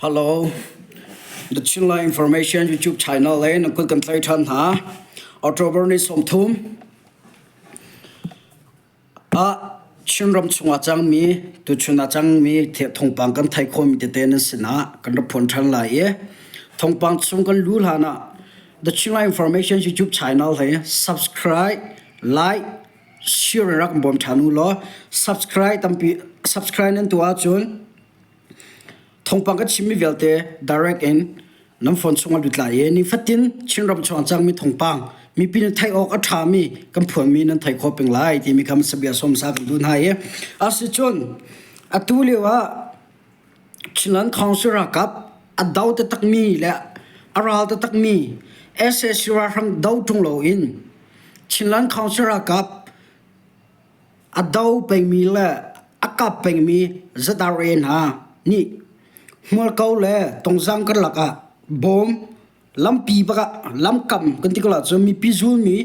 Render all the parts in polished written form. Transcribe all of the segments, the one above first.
Hello, The Chinland Information YouTube channel le na kut kan tlai ṭhan hna. October ni 30 ah Chinram chungah cangmi tuchun ah cangmi thawngpang kan theih khawhmi tete nan sinah kan rak phuan ṭhan lai i thawngpang chung kan luh hlan ah The Chinland Information YouTube channel hi subscribe, like, share in rak bawm ṭhan u law subscribe tampi subscribe nan tuah ahcun Thawngpang ka chimmi vialte direct in nan phone chungah lut lai i nifatin Chinram chung a cangmi thawngpang mipi nih theih awk a ṭhami kan phuanmi nan theih khawh peng lai timi kha sabia sawmsa kan duh hna i asicun atu lio ah Chinland Council ralkap a do taktakmi le a ral taktakmi sac ralhrang do ṭung loin Chinland Council ralkap A do pengmi le a kap pengmi ZRA hna nih hmualko le tungzang karlak ah bawm lampi bak ah lamkam kan ti ko ahcun mipi zulmi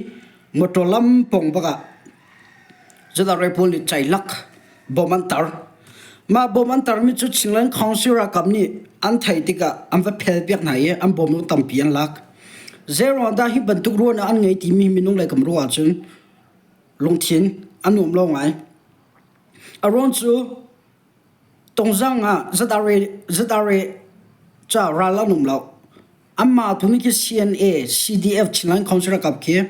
motor lam pawng bak ah ZRA pawl nih ceilak bawm an tar. Mah bawm an tarmi cu Chinland Council ralkap nih an theih tikah an va phelpiak hna i an bawm tampi an lak. Zeiruang dah hi bantuk ruahnak an ngei timi minung lei kam ruah ahcun lungthin a nuam lo ngai. A ruang cu Tongzang ah ZRA, ZRA ca ral an um lo. Anmah tu nih khi CNA, CDF Chinland Council ralkap khi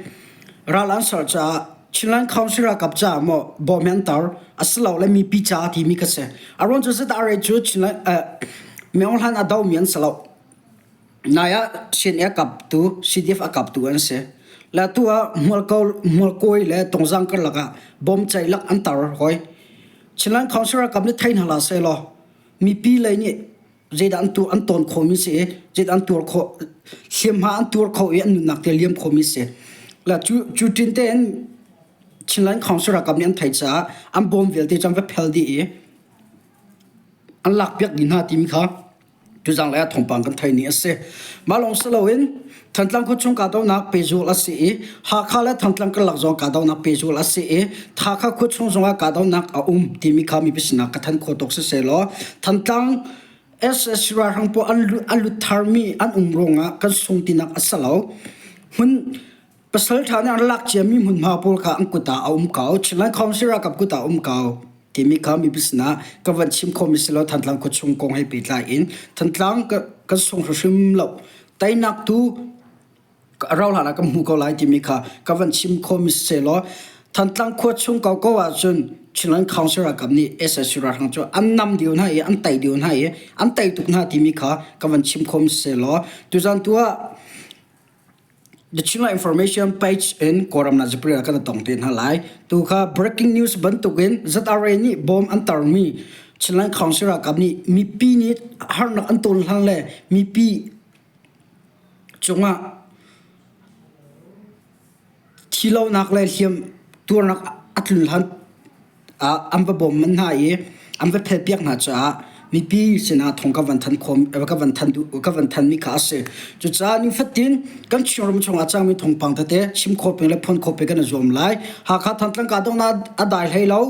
ral an ser caah Chinland Council ralkap caah maw bawm hi an tar asilole mipi ca timi kha si. A ruang cu ZRA cu Chinland eh, Myo Hlan a domi an si lo. Nai ah CNA a kaptu, CDF a kaptu an si. Le atu ah Hmualkawi le Tungzang karlak ah bom ceilak an tar hoi. Chinland Council ralkap nih thei hna hlah sehlaw mipi lei nih zeidah an tuah an tawn khawhmi si i zeidah an tuar khawh hliamhma an tuar kho i an nunnak te liam khomi si. Le cu cu tin tein Chinland Council ralkap nih an theih caah an bom vialte cu an va phel dih i an lakpiak dih hna timi kha Tuzang lei ah thawngpang kan theih ni a si. Mah lawng si loin Thantlang khuachung kahdohnak pehzul a si i Hakha le Thantlang karlak zong kahdohnak pehzul a si i Hakha khuachung zongah kahdohnak a um timi kha mipi sinah ka thanh khawh tuk siselaw Thantlang SSC ralhrang pawl an lut tharmi an um ruangah kan sung tinak a si lo. Hmun pasal ṭha nih an lak ciami hmunhma pawl kha an kut ah a um ko. Chinland Council ralkap kut ah a um ko. Timi kha mipi sinah ka van chim khawhmi si lo Thantlang khuachung kong he pehtlai in Thantlang kan sung hrimhrim lo. Teinak tu rau hlan ah kan hmu ko lai timi kha ka van chim khawhmi si law Thantlang khuachung ko ko ahcun Chinland Council ralkap nih SSC ralhrang cu an nam dih hna i an tei dih hna i an tei tuk hna timi kha ka van chim khawhmi si law tuzan tu ah The Chinland Information page in Kawlram na Japan kan tong te hna lai. Tu kha breaking news bantukin ZRA nih bom an tarmi Chinland Council ralkap nih mipi nih harnak an ton hlan le mipi cungah thilonak le hliam tuarnak a tlun hlan ah an va bawm manh hna i an va phelpiak hna caah mipi sinah thong ka van than khawm ka van than duh ka van thanmi kha a si. Cucaah nifatin kan Chinram chungah cangmi thawngpang tete chim khawh peng le phuan khawh peng kan i zuam lai. Hakha Thantlang kahdohnak a dai hlei lo.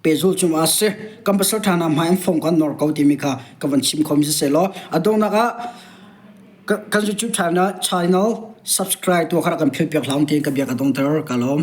Pehzulh cu a si. Kan pasal ṭha hna hmai an fong kan nor ko timi kha ka van chim khomi si seh law a donghnak ah kan YouTube channel subscribe tuah kha rak kan philh piak hlah tiin ka bia ka dongter ka lawm.